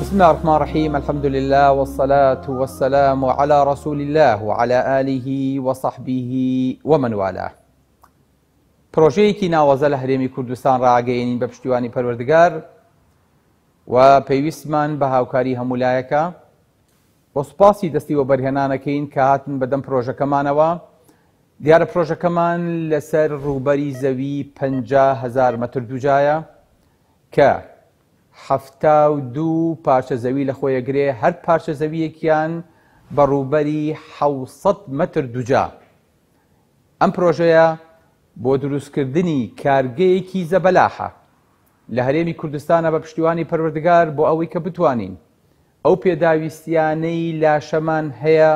بسم الله الرحمن الرحیم الحمد لله والصلاة والسلام على رسول الله وعلى آله وصحبه ومن والاه. پرۆژەیەکی ناوەزە لە هەرێمی کوردستان ڕاگەیەنین بە پشتیوانی پەروەردگار و پێویستمان بە هاوکاری هەموو لایەکە و سوپاسی دەستی وەبەرهێنانەکەین کە هاتن بەدەم پرۆژەکەمانەوە. دیارە پرۆژەکەمان لەسەر ڕووبەری زەوی 50,000 مەتر دووجایە کە 72 پارچە زەوی لە خۆیەگرێ، هەر پارچە زەویەکیان بە ڕووبەری 600 مەتر دووجا. ئەم پرۆژەیە بۆ دروستکردنی کارگەیەکی زەبەلاحە لە هەرێمی کوردستانە بە پشتیوانی پەروەردگار، بۆ ئەوەی کە بتوانین ئەو پێداویستیانەی لاشەمان هەیە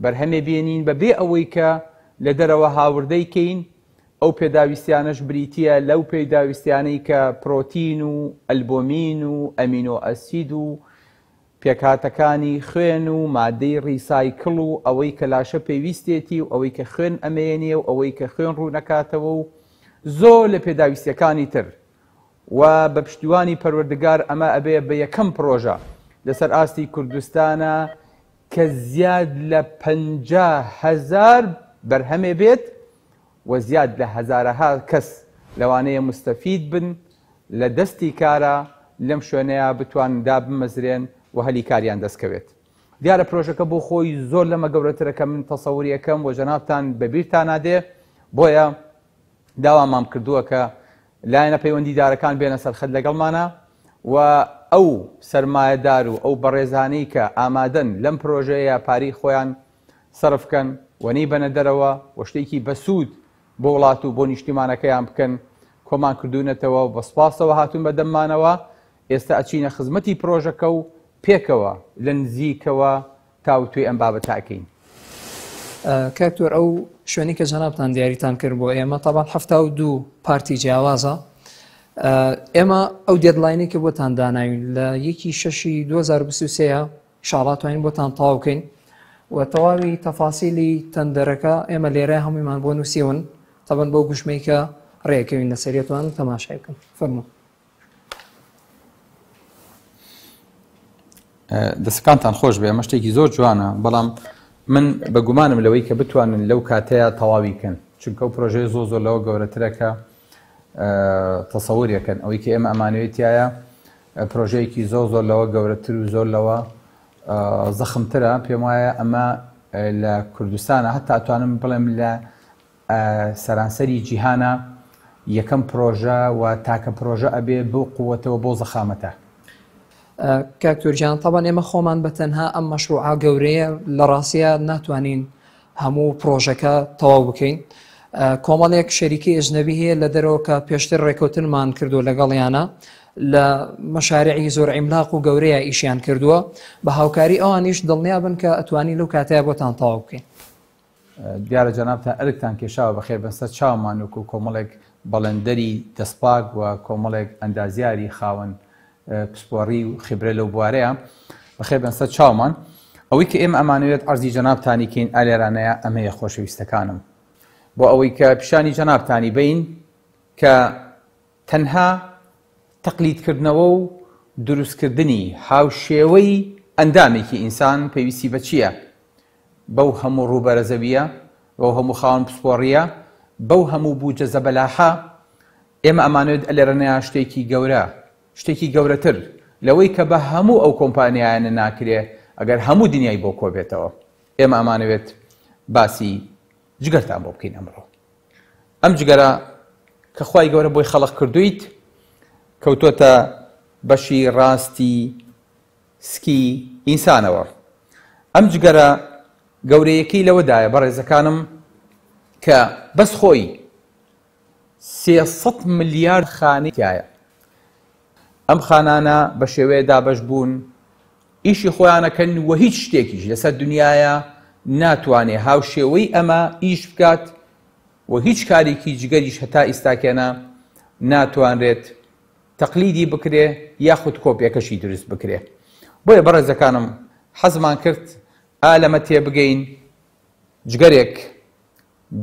بەرهەمێ بێنین بە بێ ئەوەی کە لە دەرەوە هاوردەی کەین. ئەو پێداویستیانەش بریتییە لەو پێداویستیانەی کە پرۆتین و ئەلبۆمین و ئەمینۆ ئەسید و پێکهاتەکانی خوێن و مادەی ڕیسایکڵ و ئەوەی کە لاشە پێویستێتی و ئەوەی کە خوێن ئەمێنێ و ئەوەی کە خوێن ڕوونەکاتەوە و زۆر لە پێداویستیەکانی تر. و بە پشتیوانی پەروەردگار ئەمە ئەبێ بە یەکەم پرۆژە لەسەر ئاستی کوردستانە کە زیاد لە 50,000 بەرهەمێ بێت و زیاد لە هەزارەها کەس لەوانەیە مستەفید بن لە دەستی کارە لەم شوێنەیە بتوانن دابمەزرێن و هەلی کاریان دەستکەوێت. دیارە پرۆژەکە بۆ خۆی زۆر لەمە گەورەترە کە من تەسەوریەکەم و جەنابتان بەبیرتانا دێ، بۆیە داوامان کردووە کە لایەنە پەیوەندیدارەکان بێنە سەرخەت لەگەڵمانە و ئەو سەرمایەدار و ئەو بەڕێزانەی کە ئامادەن لەم پرۆژەیە پارەی خۆیان سەرف بکەن و نەیبەنە دەرەوە و شتێکی بەسوود بۆ وڵات و بۆ نیشتیمانەکەیان بکەن کۆمان کردوونەتەوە و بە سوپاسەوە هاتوون بە دەممانەوە. ئێستا ئەچینە خزمەتی پرۆژەکە و پێکەوە لە نزیکەوە تاوتوێی ئەم بابەتە ئەکەین. کاک تۆر، ئەو شوێنی کە جەنابتان دیاریتان کرد بۆ ئێمە تەبان 72 پارتی جیاوازە. ئێمە ئەو deadline ی کە بۆتان داناوین لە یەکی شەشی 2023 ئینشاڵا توانین بۆتان تەواو بکەین و تەواوی تەفاسیلی تەندەرەکە ئێمە لێرە هەموویمان بۆ نووسیون، تەبەن بۆ گوشمەی کە ڕێکەوین لەسەریەتوان تەماشای بکەن. فەرموو. دەستەکانتان خۆش بێ، ئەمە شتێکی زۆر جوانە، بەڵام من بە گومانم لەوەی کە بتوانن لەو کاتەیە تەواوی کەن، چونکە ئەو پرۆژەیە زۆر زۆر لەوە گەورەترە کە تەسەورەکەن. ئەوەی کە ئێمە ئەمانەوێتیایە پرۆژەیەکی زۆر زۆر لەوە گەورەتر و زۆر لەوە زەخمترە. پێم وایە ئەمە لە کوردستانە، هەتا ئەتوانم بڵێم لە سەرانسەری جیهانە یەکەم پرۆژە و تاکە پرۆژە ئەبێ بۆ قووەتەوە بۆ زەخامەتە. کاک تورجان، تەبعەن ئێمە خۆمان بە تەنها ئەم مەشروعە گەورەیە لە ڕاستیە ناتوانین هەموو پرۆژەکە تەواو بکەین. کۆمەڵێک شەریکی ئەجنەبی هەیە لە دەرەوە کە پێشتر ڕێکەوتنمان کردو لەگەڵیانە لە مەشارعی زۆر عیملاق و گەورەیە ئیشیان کردووە، بە هاوکاری ئەوانیش دڵنیا بن کە ئەتوانین لەو کاتەیە بۆتان تەواو بکەین. دیارە جەنابتان ئەرکتان کێشاوە، بەخێر بن سەر چاومان وەکو کۆمەڵێک بەڵێندەری دەستپاک و کۆمەڵێک ئەندازیاری خاوەن پسپۆڕی و خبرە لەو بوارەیە، بەخێر بن سەر چاومان. ئەوەی کە ئێمە ئەمانەوێت عەرزی جەنابتانی کەین ئالێرانەیە ئەمەیە خۆشەویستەکانم، بۆ ئەوەی کە پیشانی جەنابتانی بین کە تەنها تەقلیدکردنەوە و دروستکردنی هاوشێوەی ئەندامێکی ئینسان پێویستی بە چییە؟ بەو هەموو ڕووبەرە زەوییە، بەو هەموو خاوەن پسپۆڕییە، بەو هەموو بوجە زەبەلاحە، ئێمە ئەمانەوێت لێرەنەیا شتێکی گەورە، شتێکی گەورەتر لەوەی کە بە هەموو ئەو کۆمپانیایانە ناکرێ ئەگەر هەموو دنیای بۆ کۆبێتەوە. ئێمە ئەمانەوێت باسی جگەرتان بۆ بکەین ئەمڕۆ. ئەم جگەرە کە خوای گەورە بۆی خەڵق کردوویت کەوتۆتە بەشی ڕاستی سکی ئینسانەوە. ئەم جگەرە گەورەیەکەی لەوەدایە بەڕێزەکانم کە بەس خۆی 300 ملیار خانەی تیایە. ئەم خانانە بە شێوەیە دابەش بوون ئیشی خۆیانەکەن و هیچ شتێکیش لەسەر دنیاە ناتوانێ هاوشێوەی ئەمە ئیش بکات و هیچ کارێکی جگەریش هەتا ئیستاکێنە ناتوانرێت تەقلیدی بکرێ یاخود کۆپیەکەشی دروست بکرێ. بۆیە بەڕێزەکانم حەزمان کرد ئا لەمە تێبگەین جگەرێک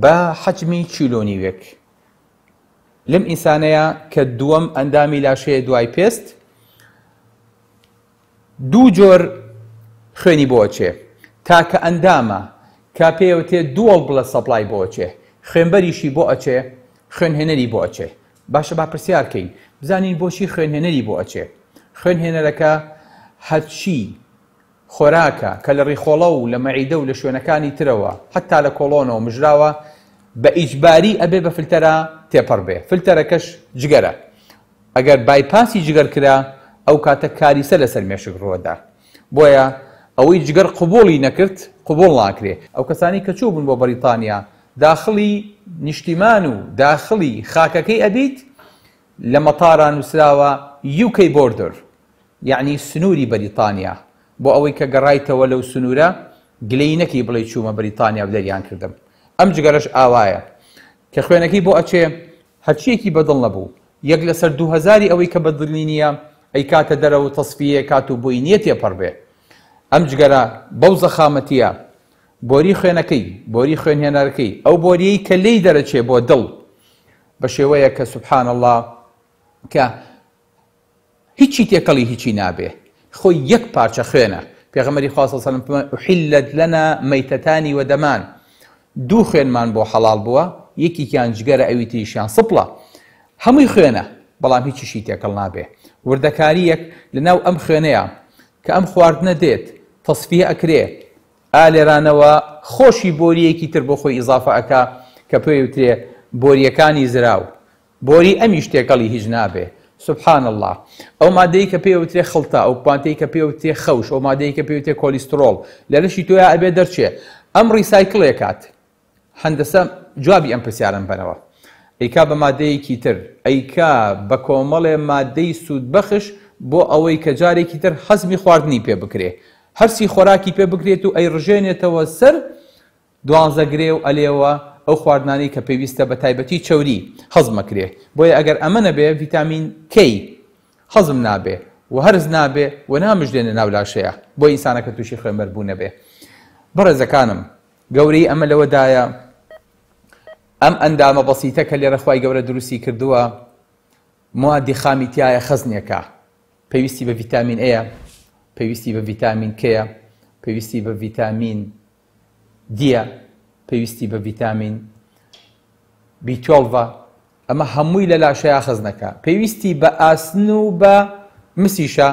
بە حەجمی کیلۆ نیوێک لەم ئینسانەیە کە دووەم ئەندامی لاشەیە دوای پێست. دوو جۆر خوێنی بۆ ئەچێ، تاکە ئەندامە کە پێیەوتێ dual blood supply بۆ ئەچێ، خوێنبەریشی بۆ ئەچێ، خوێنهێنەری بۆ ئەچێ. باشە با پرسیار کەین بزانین بۆچی خوێنهێنەری بۆ ئەچێ؟ خوێنهێنەرەکە هەرچی خۆراکە کە لە ڕیخۆڵە و لە مەعیدە و لە شوێنەکانی ترەوە حەتا لە کۆڵۆنەوە مژراوە بە ئیجباری ئەبێ بە فلتەرا تێپەڕ بێ، فلتەرەکەش جگەرە. ئەگەر bypass ی جگەر کرا ئەو کاتە کاریسە لەسەر مێشک ڕووەدا. بۆیە ئەوەی جگەر قبوڵی نەکرد قبوڵ ناکرێ. ئەو کەسانەی کە چووبوون بۆ بەریتانیا داخڵی نیشتیمان و داخڵی خاکەکەی ئەبیت لە مەتارا نووسراوە UK border یەعنی سنووری بەریتانیا بۆ ئەوەی کە گەڕایتەوە لەو سنوورە گلەیی نەکەی بڵێی چوومە بەریتانیا و دەریان کردم. ئەم جگەرەش ئاوایە کە خوێنەکەی بۆ ئەچێ هەرچییەکی بەدڵ نەبوو، یەک لەسەر دووهەزاری ئەوەی کە بەدڵی نییە، ئەیکاتە دەرەوە و تەسفیەی ئەکات و بۆی نییە تێپەڕ بێ. ئەم جگەرە بەو زەخامەتییە، بۆری خوێنەکەی، بۆری خوێنهێنەرەکەی، ئەو بۆرییەی کە لێی دەرەچێ بۆ دڵ، بە شێوەیەک کە سبحان اللە کە هیچی تێکەڵی هیچی نابێ خۆی یەک پارچە خوێنە پێغەمبەری خوا صلی اللە علیه و سلم فەرمووی احلت لنا میتتان و دمان دوو خوێنمان بۆ حەڵاڵ بووە یەکێکیان جگەرە ئەوی تریشیان سپڵە هەمووی خوێنە بەڵام هیچیشی تێکەڵ نابێ وردەکاریەک لەناو ئەم خوێنەیە کە ئەم خواردنە دێت تەسفیە ئەکرێ ئا لێرانەوە خۆشی بۆریەکی تر بۆ خۆی ئیزافە ئەکا کە پێی وترێ بۆریەکانی زراو بۆری ئەمیش تێکەڵی هیچ نابێ سبحان اللە ئەو مادەی کە پێی وترێ خڵتە ئەو مادەی کە پێی وترێ خەوش ئەو مادەی کە پێی وترێ کۆلیسترۆڵ لە لەشی تۆیا ئەبێ دەرچێ ئەم recycle ێ کات هەندەسە جوابی ئەم پرسیارەم بەنەوە ئەیکا بە مادەیەکی تر ئەیکا بە کۆمەڵێ مادەی سوودبەخش بۆ ئەوەی کە جارێکی تر هەزمی خواردنی پێ بکرێ هەرسی خۆراکی پێ بکرێت و ئەیڕژێنێتەوە سەر دوانزە گرێ و ئەلێوە ئەو خواردنانەی کە پێویستە بە تایبەتی چەوری هەزم ئەکرێ بۆیە ئەگەر ئەمە نەبێ ڤیتامین کەی هەزم نابێ و هەرس نابێ و نامژدێنە ناو لاشەیە بۆیە ئینسانەکە توشی خوێنبەربوون ئەبێ بەڕێزەکانم گەورەی ئەمە لەوەدایە ئەم ئەندامە بەسیتە کە لێرە خوای گەورە دروستی کردووە موادی خامی تیایە خەزنێکە پێویستی بە ڤیتامین ئەیە پێویستی بە ڤیتامین کەیە پێویستی بە ڤیتامین دیە پێویستی بە ڤیتامین بی توێڵڤە ئەمە هەمووی لە لاشەیا خەزنەکە پێویستی بە ئاسن و بە مسیشە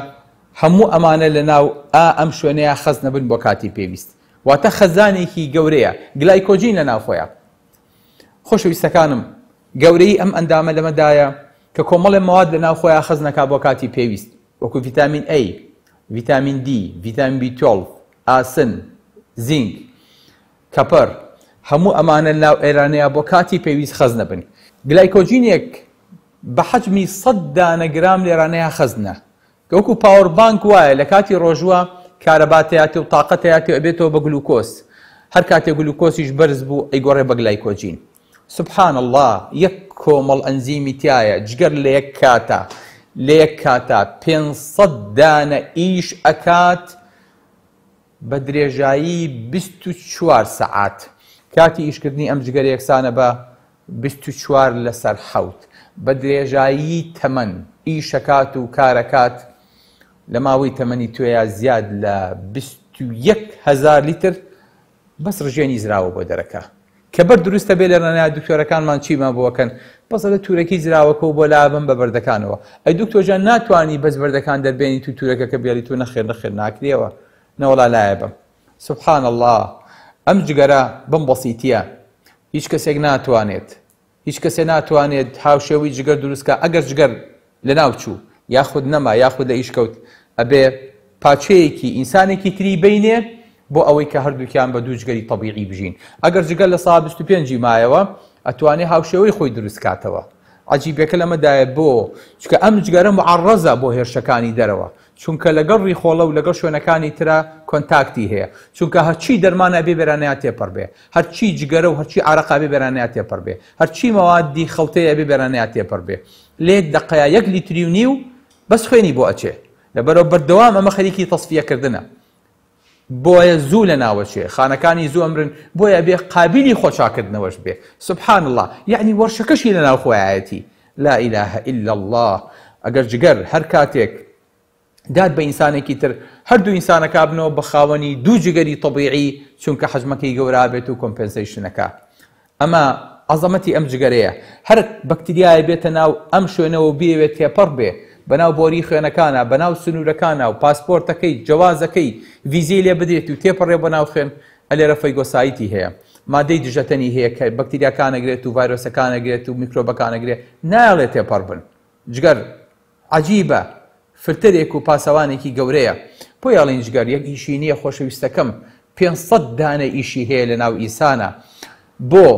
هەموو ئەمانە لە ناو ئا ئەم شوێنەیە خەزنە بن بۆ کاتی پێویست واتە خەزانێکی گەورەیە گلایکۆجین لە ناوخۆیە خۆشەویستەکانم گەورەی ئەم ئەندامە لەمەدایە کە کۆمەڵێ مەواد لە ناو خۆیان خەزنەکە بۆ کاتی پێویست وەکو ڤیتامین A، ڤیتامین D، ڤیتامین B 12، ئاسن، زینک، copper، هەموو ئەمانە لەناو ئێرانەیا بۆ کاتی پێویست خەزنە بن. گلایکۆجینێک بە حەجمی سەد دانە گرام لێرانەیا خەزنە کە وەکو power bank وایە لە کاتی ڕۆژوە کارەبا تەیاتێ و تاقە تەیاتێ و ئەبێتەوە بە گلوکۆز هەر کاتێ گلوکۆزیش بەرز بوو ئەیگۆڕێ بە گلایکۆجین. سبحان اللە یەک کۆمەڵ ئەنزیمی تیایە جگەر لە یەک کاتا لە یەک کاتا 500 دانە ئیش ئەکات بە درێژایی 24 سەعات کاتی ئیشکردنی ئەم جگەرە یەکسانە بە 24 لەسەر حەوت بە درێژایی تەمەن ئیشەکات و کارەکات لە ماوەی تەمەنی توێیا زیاد لە 21 هەزار لیتر بەس ڕژێنی زراوە بۆ دەرەکا کە بەرد دروستە بێ لە رەنایە دکتۆرەکانمان چیمان بۆ ئەکەن بەس ئەڵێ تورەکەی زراوەکە و بۆ لابەم بە بەردەکانەوە ئەی دکتۆر جان ناتوانی بەس بەردەکان دەربێنیت و تورەکەکە بێڵیت و نەخێر نەخێر ناکرێەوە نەوەڵا لایە بەم سبحان اللە ئەم جگەرە بەم بەسیتیە هیچ کەسێک ناتوانێت هیچ کەسێ ناتوانێت هاوشێوەی جگەر دروست کا ئەگەر جگەر لەناو چوو یاخود نەما یاخود لە ئیش کەوت ئەبێ پاچەیەکی ئینسانێکی تری بینێ بۆ ئەوەی کە هەردووکیان بە دوو جگەری تەبیعی بژین ئەگەر جگەر لە سا 25 مایەوە ئەتوانێ هاوشێوەی خۆی دروست کاتەوە عجیبەکە لەمەدایە بۆ چکە ئەم جگەرە معڕەزە بۆ هێرشەکانی دەرەوە چونکە لەگەڵ ڕیخۆڵە و لەگەڵ شوێنەکانی ترا contact ی هەیە چونکە هەرچی دەرمان ئەبێ بێرانەیا تێپەڕ بێ هەرچی جگەرە و هەرچی عەرەق ئەبێ بێرانەیا تێپەڕ بێ هەرچی مەوادی خڵتەیە ئەبێ بێرانەیا تێپەڕ بێ لە یەک دەقەیا یەک لیتری و نیو بەس خوێنی بۆ ئەچێ لەبەرەوە بەردەوام ئەمە خەریکی تەسفیەکردنە بۆیە زوو لە ناوەچێ خانەکانی زوو ئەمرن بۆیە ئەبێ قابیلی خۆ چاکردنەوەش بێ سبحان اللە یەعنی وەرشەکەشی لە ناو خۆیایەتی لا اله الا اللە ئەگەر جگەر هەر کاتێک دات بە ئینسانێکی تر هەردوو ئینسانەکە بنەوە بە خاوەنی دوو جگەری تەبیعی چونکە حەجمەکەی گەورە بێت و compensation ەکە ئەمە عەزەمەتی ئەم جگەرەیە هەر بەکتریایە بێتە ناو ئەم شوێنەوە و بیەوێت تێپەڕ بێ بەناو بۆری خوێنەکانا بەناو سنوورەکانا و پاسپۆرتەکەی جەوازەکەی ڤیزەی لێ بدرێت و تێپەڕێ بۆ ناو خوێن ئەلێرە phagocyte ی هەیە مادەی دژەتەنی هەیە کە بەکتریاکان ئەگرێت و ڤایرۆسەکان ئەگرێت و میکرۆبەکان ئەگرێت نایەڵێ تێپەڕ بن جگەر عەجیبە فلتەرێک و پاسەوانێکی گەورەیە بۆیە ئەڵێین جگەر یەک ئیشی نییە خۆشەویستەکەم 500 دانە ئیشی هەیە لە ناو ئینسانا بۆ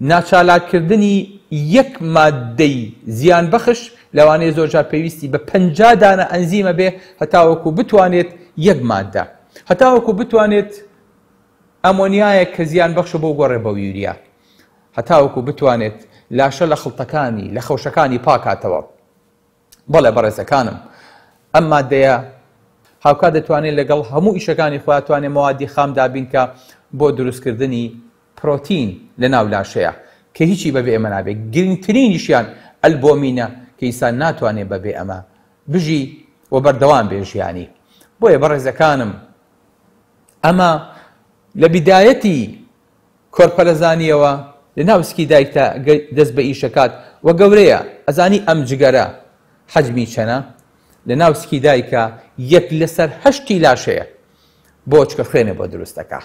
ناچالاککردنی یەک ماددەی زیان بەخش لەوانەیە زۆرجار پێویستی بە 50 دانە ئەنزیمە بێ هەتاوەکو بتوانێت یەک ماددە هەتاوەکو بتوانێت ئەمۆنیایەک کە زیان بەخشە بۆ گۆڕێ بە یوریا هەتاوەکو بتوانێت لاشە لە خڵتەکانی، لە خەوشەکانی پاکاتەوە. بەڵێ بەڕێزەکانم، ئەم مادەیە هاوکات دەتوانێت لەگەڵ هەموو ئیشەکانی خۆیا توانێت مەوادی خام دابین کا بۆ دروستکردنی پرۆتین لە ناو لاشەیا کە هیچی بەبێ ئەمە نابێت. گرنگترینیشیان ئەلبۆمینە کە ئینسان ناتوانێت بەبێ ئەمە بژی و بەردەوام بێ ژیانی. بۆیە بەڕێزەکانم ئەمە لە بیدایەتی کۆرپەلەزانیەوە لە ناو سکی دایکتا دەست بە ئیشەکات وە گەورەیە ئەزانی ئەم جگەرە حەجمی چەنە لە ناو سکی دایکا یەک لەسەر هەشتی لاشەیە بۆ چکە خوێنێ بۆ دروست دەکا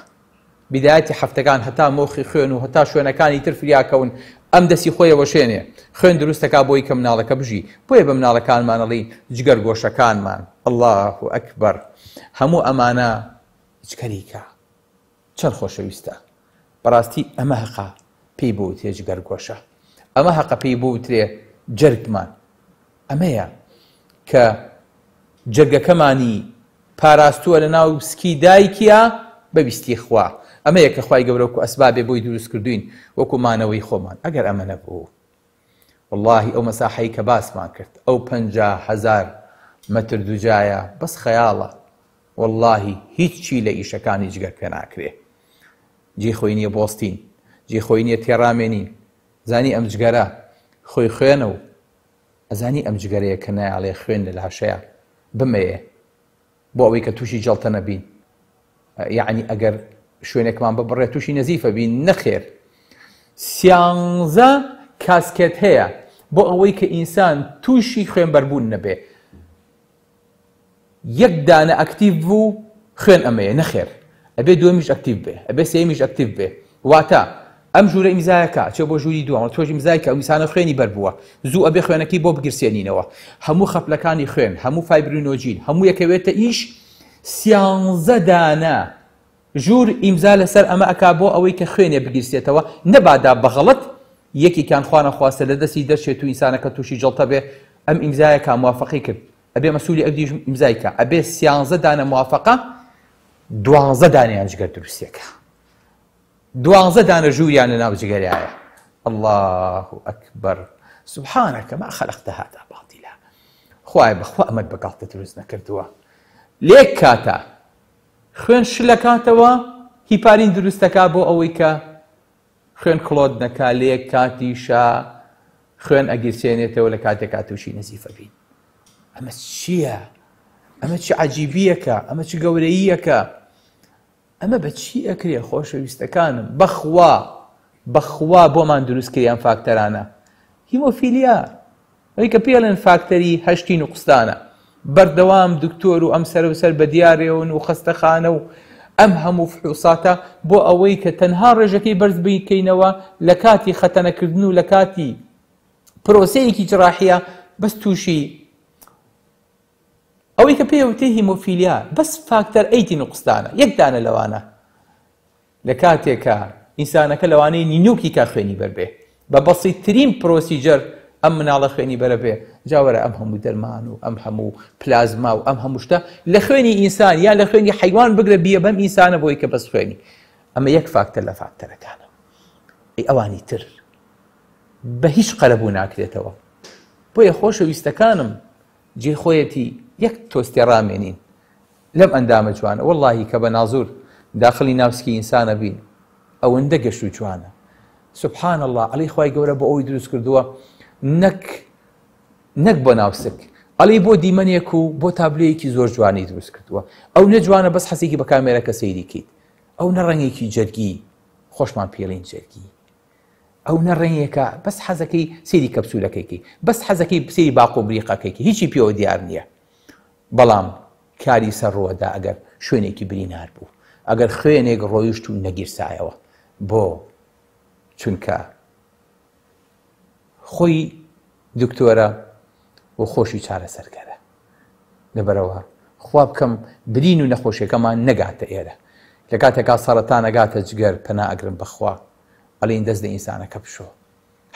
بیدایەتی هەفتەکان هەتا مۆخی خوێن و هەتا شوێنەکانی تر فریاکەون ئەم دەسی خۆیە وەشێنێ خوێن دروست دەکا بۆی کە مناڵەکە بژی بۆیە بە مناڵەکانمان ئەڵێین جگەر گۆشەکانمان اللە اکبر هەموو ئەمانە جگەریکە چەند خۆشەویستە بەڕاستی ئەمە هەقە پێی بوترێ جگەرگۆشە ئەمە هەقە پێی بوترێ جەرگمان ئەمەیە کە جەرگەکەمانی پاراستووە لە ناو سکی دایکیا بە ویستی خوا ئەمەیە کە خوای گەورە وەکو ئەسبابێ بۆی دروست کردوین وەکو مانەوەی خۆمان ئەگەر ئەمە نەبوو وەڵاهی ئەو مەساحەی کە باسمان کرد ئەو 50 هەزار مەتر دوجایە بەس خەیاڵە وەڵاهی هیچی لە ئیشەکانی جگەر پێ ناکرێ جێی خۆی نیە بۆستین جێی خۆی نیە تێڕامێنین زانی ئەم جگەرە خۆی خوێنە و ئەزانی ئەم جگەرەیە کە نایەڵێ خوێن لە لاشەیا بمەیێ بۆ ئەوەی کە تووشی جەڵتە نەبین یەعنی ئەگەر شوێنێکمان ببڕێ تووشی نەزیفە بین نەخێر سیانزە cascade هەیە بۆ ئەوەی کە ئینسان تووشی خوێنبەربوون نەبێ یەک دانە active بوو خوێن ئەمەیە نەخێر ئەبێ دووەمیش active بێ ئەبێ سێیەمیش active بێ واتە ئەم ژوورە ئیمزایەکە چێ بۆ ژووری دووەم تۆش ئیمزای کە ئەو ئینسانە خوێنی بەر بووە زوو ئەبێ خوێنەکەی بۆ بگرسێنینەوە هەموو خەپلەکانی خوێن هەموو fibrinogen هەموو یەکەوێتە ئیش سیانزە دانە ژوور ئیمزا لەسەر ئەمە ئەکا بۆ ئەوەی کە خوێنێ بگیرسێتەوە نەبادا بەغەڵەت یەکێکیان خوانەخواستە لە دەستی دەرچێت و ئینسانەکە تووشی جەڵتە بێ ئەم ئیمزایەکە موافقەی کرد ئەبێ مەسولی ئەو دیش ئیمزای کا ئەبێ سیانزە دانە موافقە دوانزە دانەیان جگەر دروستێکە دوانزە دانە ژووریان لە ناو جگەرایە الله أكبر سبحانك ما خلقت هذا باطلا خوایە بەخوا ئەمەت بە گاڵتە دروست نەکردووە لێک کاتە خوێن شلەکاتەوە هیپارین دروستەکە بۆ ئەوەی کە خوێن clot نەکا لەیەک کاتیشا خوێن ئەگیرسێنێتەوە لە کاتێکا تووشی نەزیفە بین ئەمە چییە؟ ئەمە چ عجیبیەکە ئەمە چ گەورەییەکە ئەمە بە چی ئەکرێ خۆشەویستەکانم بەخوا بەخوا بۆمان دروست کریان فاکتەرانە هیمۆفیلیا ئەوەی کە پێی ئەڵێن فاکتەری هەشتی نوقستانە بەردەوام دکتۆر و ئەم سەر و سەر بە دیارێون و خەستەخانە و ئەم هەموو فحوساتە بۆ ئەوەی کە تەنها ڕێژەکەی بەرز بکەینەوە لە کاتی خەتەنەکردن و لە کاتی پرۆسەیەکی جراحیە بەس تووشی ئەوەی کە پێی وتێ هیمۆفیلیا بەس factor eight ی نوقستانە یەک دانە لەوانە لە کاتێکا ئینسانەکە لەوانەیە نینۆکی کا خوێنی بەر بێ بە بەسیتترین procedure ئەم مناڵە خوێنی بەرە بێ جا وەرە ئەم هەموو دەرمان و ئەم هەموو پلازما و ئەم هەموو شتە لە خوێنی ئینسان یا لە خوێنی حەیوان بگرە بیە بەم ئینسانە بۆی کە بەس خوێنی ئەمە یەک فاکتەر لە فاکتەرەکانە ئەی ئەوانی تر بە هیچ قەرەبوو ناکرێتەوە بۆیە خۆشەویستەکانم جێ خۆیەتی یەک تۆستێ ڕامێنین لەم ئەندامە جوانە وەڵاهی کە بە نازور داخلی ناو سکی ئینسانە بین ئەوەندە گەش و جوانە سبحان اللە ئەڵێی خوای گەورە بۆ ئەوی دروست کردووە نەک نەک بۆ ناو سک. ئەڵێی بۆ دیمەنێک و بۆ تابلۆیەکی زۆر جوانی دروست کردووە. ئەو نە جوانە بەس حەزێکی بە کامێرەکە سەیری کەیت. ئەو نە ڕەنگێکی جەرگی خۆشمان پێڵین جەرگی. ئەو نە ڕەنگێکە بەس حەزەکەی سەیری کەپسولەکەی کەی. بەس حەزەکەی سەیری باق و بریقەکەی کەی. هیچی پێوە دیار نییە. بەڵام کاری سەر ڕووەدا ئەگەر شوێنێکی برینار بوو. ئەگەر خوێنێک ڕۆیشت و نەگیرسایەوە. بۆ؟ چونکە خۆی دکتۆرە و خۆشی چارەسەرکەرە لەبەرەوە خوا بکەم برین و نەخۆشیەکەمان نەگاتە ئێرە لە کاتێکا سەرەتان ئەگاتە جگەر پەنا ئەگرم بەخوا ئەڵین دەست لە ئینسانەکە بشۆ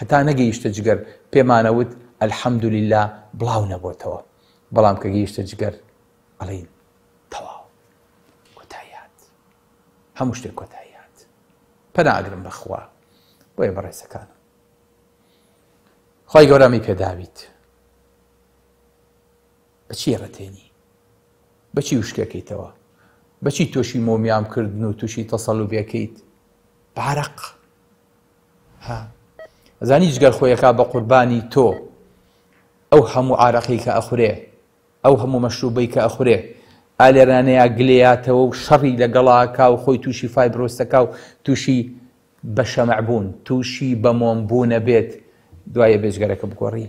هەتا نەگەیشتە جگەر پێمانەوت الحمدلله بڵاو نەبۆتەوە بەڵام کە گەیشتە جگەر ئەڵین تەواو کۆتایی هات هەموو شتێک کۆتایی هات پەنا ئەگرم بەخوا بۆیە بەڕێزەکانم خوای گەورە ئەمەی پێداویت بەچی ڕەتێنی بەچی وشکەکەیتەوە بەچی تۆشی مۆمیام کردن و تووشی تەسەلوبەکەیت بارق ها ئەزانی جگەر خۆیەکە بە قوربانی تۆ ئەو هەموو عراقی کە ئەخورێ ئەو هەموو مەشروبەی کە ئەخورێ ئالێرانەیە گلێیاتەوە و شەڕی لەگەڵاکا و خۆی تووشی فایبرۆستەکە و تووشی بە شەمع بوون تووشی بە مۆم بوونە بێت دوایە بێجگەرەکە بگۆڕی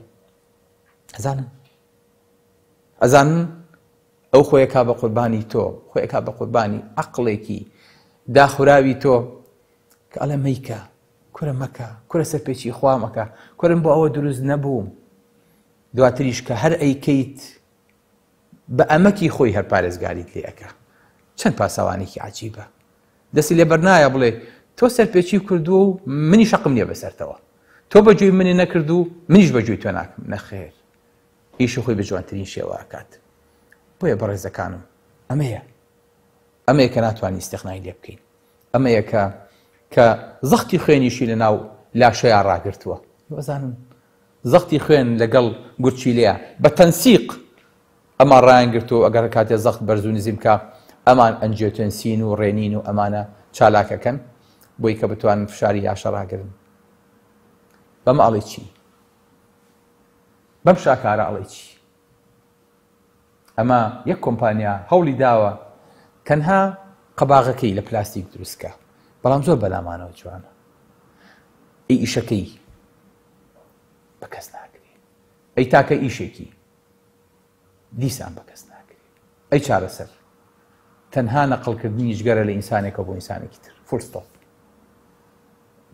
ئەزانن ئەزانن ئەو خۆیەکا بە قوربانی تۆ خۆیەکا بە قوربانی عەقڵێکی داخوراوی تۆ کە ئەڵێ مەیکە کورە مەکە کورە سەرپێچی خوا مەکە کورم بۆ ئەوە دروست نەبووم دواتریش کە هەر ئەیکەیت بە ئەمەکی خۆی هەر پارێزگاریت لێ ئەکا چەند پاسەوانێکی عجیبە دەستی لێ بەرنایە بڵێ تۆ سەرپێچی کردووە و منیش حەقم نییە بەسەرتەوە تۆ بە گوێی منی نەکرد و منیش بە گوێی تۆ ناکەم نەخێر ئیشی خۆی بە جوانترین شێوە ئەکات بۆیە بەڕێزەکانم ئەمەیە ئەمەیە کە ناتوانین ئیستغنای لێ بکەین ئەمەیە کە کە زەختی خوێنیشی لە ناو لاشەیا ڕاگرتووە وەزانن زەختی خوێن لەگەڵ گورچیلەیە بە تەنسیق ئەمان ڕایان گرتووە و ئەگەر کاتێ زەخت بەرز و نزیم کا ئەمان ئەنجیۆتێنسین و ڕێنین و ئەمانە چالاکەکەن بۆی کە بتوانن فشاری لاشە ڕاگرن. بەمە ئەڵێی چی؟ بەم شاکارە ئەڵێی چی؟ ئەمە یەک کۆمپانیا هەوڵی داوە تەنها قەباغەکەی لە پلاستیک دروست کا بەڵام زۆر بەلامانەوە جوانە ئەی ئیشەکەی بە کەس ناکرێ ئەی تاکە ئیشێکی دیسان بە کەس ناکرێ ئەی چارەسەر تەنها نەقڵکردنی جگەرە لە ئینسانێکە بۆ ئینسانێکی تر full stop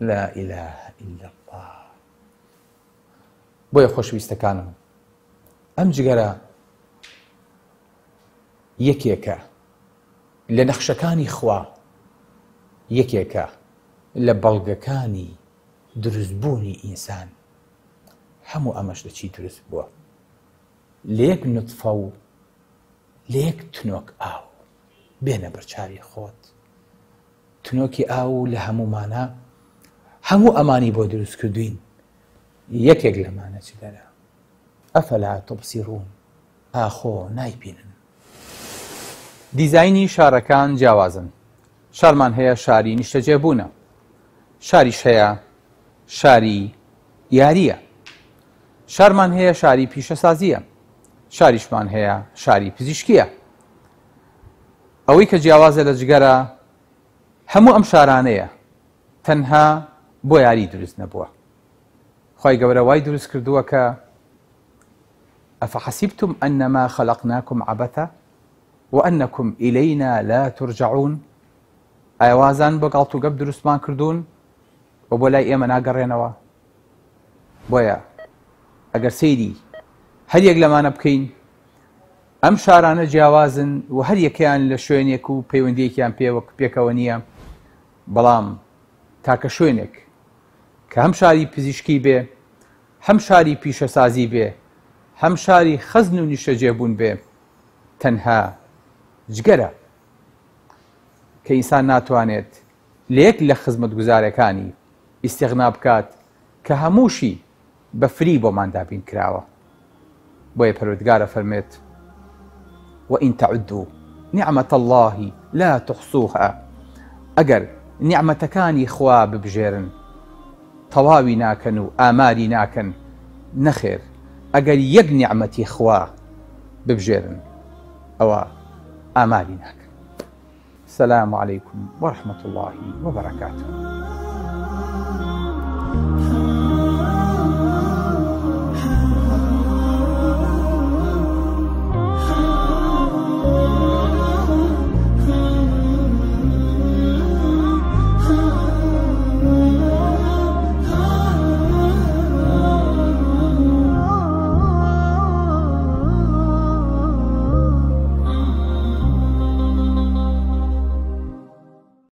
لا إله إلا الله بۆیە خۆشویستەکانم ئەم جگەرە یەکێکە لە نەخشەکانی خوا یەکێکە لە بەڵگەکانی دروستبوونی ئینسان هەموو ئەمەش لە چی دروست بووە لە یەک نوتفە و لە یەک تنۆک ئاو بێنە بەرچاوی خۆت تنۆکی ئاو لە هەموومانە هەموو ئەمانی بۆ دروست کردوین یەکێک لەمانە جگەرە ئەفلا تبصرون ئاخۆ نایبینن. دیزاینی شارەکان جیاوازن، شارمان هەیە شاری نیشتەجێبوونە، شاریش هەیە شاری یارییە، شارمان هەیە شاری پیشەسازییە، شاریشمان هەیە شاری پزیشکییە. ئەوەی کە جیاوازە لە جگەرە هەموو ئەم شارانەیە تەنها بۆ یاری دروست نەبووە. خوای گەورە وای دروست کردووە کە افحسبتم انما خلقناکم عبثا وانکم الینا لا ترجعون ئایا وازان بۆ گاڵت و گەپ دروستمان کردوون و بۆ لای ئێمە ناگەڕێنەوە بۆیە ئەگەر سەیری هەر یەک لەمانە بکەین ئەم شارانە جیاوازن و هەر یەکەیان لە شوێنێک و پەیوەندیەکیان پێوە پێکەوە نییە بەڵام تاکە شوێنێک کە هەم شاری پزیشکی بێ، هەم شاری پیشەسازی بێ، هەم شاری خەزن و نیشتەجێبوون بێ، تەنها جگەرە کە ئینسان ناتوانێت لە یەک لە خزمەتگوزارەکانی ئیستیغنا بکات کە هەمووشی بە فری بۆمان دابین کراوە. بۆیە پەروەردگار ئەفەرموێت، وَإِن تَعُدُّوا نِعْمَةَ اللَّهِ لَا تُحْصُوهَا، ئەگەر نیعمەتەکانی خوا ببژێرن تەواوی ناکەن و ئاماری ناکەن، نەخێر ئەگەر یەک نیعمەتی خوا. ببژێرن ئەوە ئاماری ناکەن. سلام علیکم ورحمة اللە وبرکاته.